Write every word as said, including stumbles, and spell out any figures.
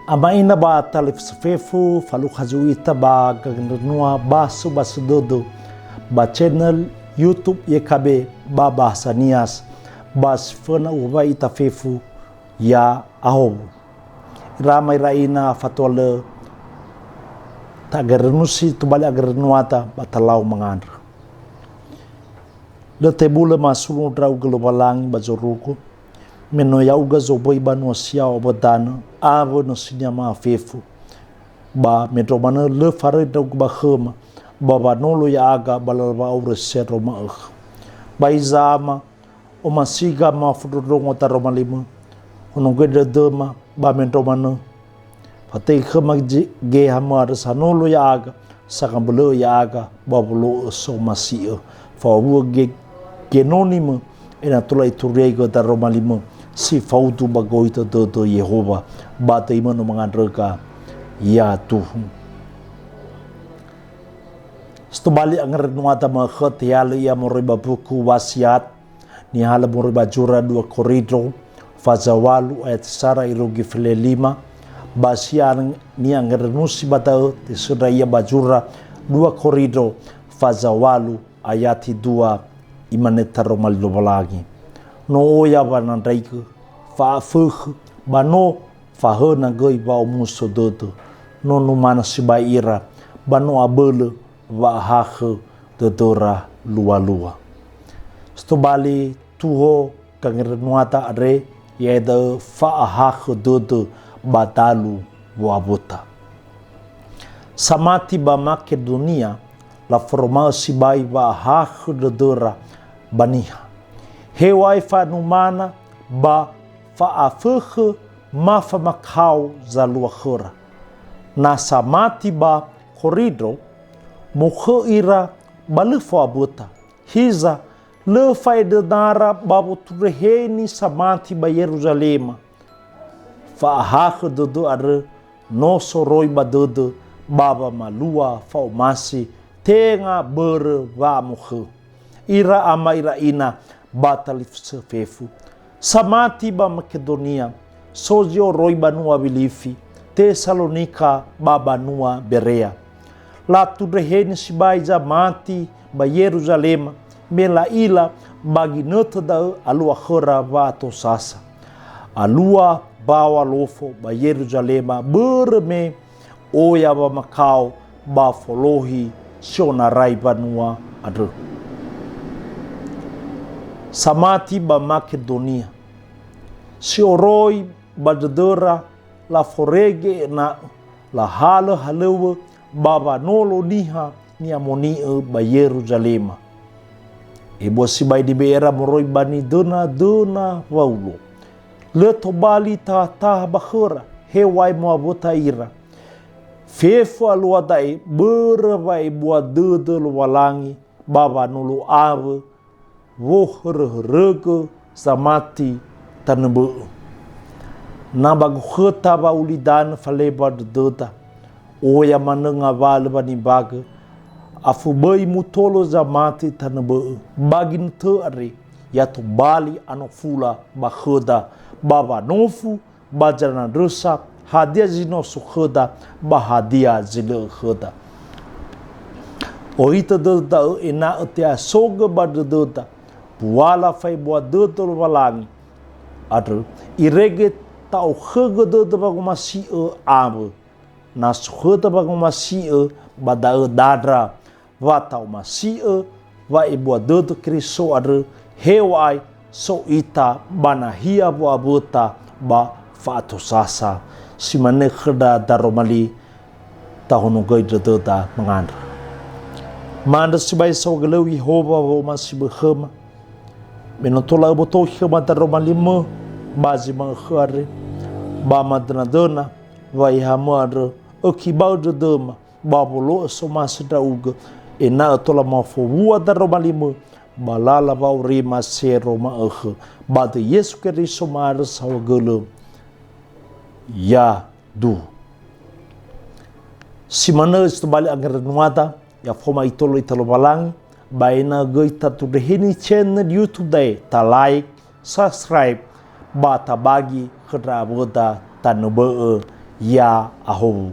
Ama ina ba talifusö fefu, falukha zui ita ba gangrenua ba sobasi dödö ba channel YouTube Y K B ba bahasa Nias, ba si föna u'owai ita fefu, ya ahowu. Ira ama ira ina, fatua lö ta'angrenusi tobali angrenuata ba talau mangandrö. Lö tebulö masuno ndra'ugö Lowalangi ba zorugo, me no ya'ugö zowöi banua si ya'o ba danö awö nösinia ma'afefu. Ba mendrua manö lö faröi ndra'ugö ba khöma, ba wanolo ya'aga ba lala wa'aurö si aro ma'ökhö. Ba hiza ama, omasiga mafondrondrongo daroma limö, honogöi dödöma ba mendrua manö. Fate'e khöma zi-, geha mö'arö sanolo ya'aga, sangabölö'ö ya'aga, ba wolo'ö somasi'ö. Fawu'ö ge-, genonimö, ena'ö tola ituriaigö daroma limö, si faudu ba gohitö dödö Yehowa, ba döimö no mangandröga, ya duhu. Si tobali angrenuada ma'ökhö tehalö ia moroi ba buku Wasiat, nihalö moroi ba zura dua Korindro, faza walu ayat sara irugi fele lima, ba si an-, ni'angrenusi ba da'ö tesöndra ia ba zura dua Korindro, faza walu ayati dua, imane taroma li Lowalangi. No oya wanandraigö, fa'afökhö, ba no fahöna göi wa'omuso dödö, no numana sibai ira, ba no abölö wa'ahakhö dödöra lualua. Si tobali tuho gangrenuada andre, ya'ia da'ö fa'ahakhö dödö ba dalu wa'awöta. Samati ba Makedonia, laforoma'ö sibai wa'ahakhö dödöra ba niha. Heŵa'ae fanumana ba fa'afökhö ma famakao zalua khöra. Na samati ba Korindro, mokhö ira ba lö fa'aböta. Hiza, lö fa'edödöra ba wotundreheni samati ba Yeruzalema. Fa'ahakhö dödö andrö no soroi ba dödö ba wamalua fa'omasi tenga börö wa'amokhö. Ira ama ira ina ba talifusö fefu. Samati ba Makedonia, so zi oroi banua Wilifi, Tesalonika ba banua Berea. Latundreheni sibai zamati ba Yeruzalema, me la'ila ba ginötö da'ö alua khöra wa'atosasa. Alua bawa lofo ba Yeruzalema börö me oya wamakao ba folohi sionarai banua andrö. Samati ba Makedonia. Si oroi ba dödöra laforege ena'ö lahalö halöŵö ba wanolo niha ni'amoni'ö ba Yeruzalema. Ebua sibai nibe'era moroi ba nidönadöna Waulo. Lö tobali tahataha ba khöra, heŵa'ae mu'awöta ira. Fefu alua da'e börö wa'ebua dödö Lowalangi ba wanolo awö, wohöröhörögö zamati tanö bö'ö. Na ba gukhöta wa ulidanö faleba dödöda, oya manö ngawalö wanimbagö, afu böi mutolo zamati tanö bö'ö, ba ginötö andre, ya tobali anofula ba khöda, ba wanofu, ba zanandrösa, hadia zi no so khöda, ba hadia zi lö'ö khöda. Ohitö dödö da'ö ena'ö te'asogö ba dödöda, buala fa'ebua dödö Lowalangi andrö, irege ta'okhögö dödö wangomasi'ö awö. Na so khöda wangomasi'ö ba da'ö dandra, wa ta'omasi'ö wa'ebua dödö Keriso andrö, heŵa'ae so ita ba nahia wo'awöta ba fa'atosasa. Si manö khöda daroma li, tahonogöi dödöda mangandrö. Ma'andrö sibai saohagölöu Yehowa wa'omasi böi khöma, me no tola öbotohi khöma daroma limö ba zi ma'ökhö andre, ba madönadöna wa Ehamö andrö, ökiba'ö dödöma, ba wolo'ö somasi ndra'ugö, ena'ö tola mafowua daroma limö ba lala wa'aurima si ero ma'ökhö, ba döi Yesu Keriso ma'andrö saohagölö. Ya duhu. Si manö si tobali angrenuada, ya faoma itolo ita Lowalangi, ba ena'ö göi tatundreheni channel YouTube da'e, ta like, subscribe, ba tabagi khö ndra awöda tanö bö'ö. ya ahowu.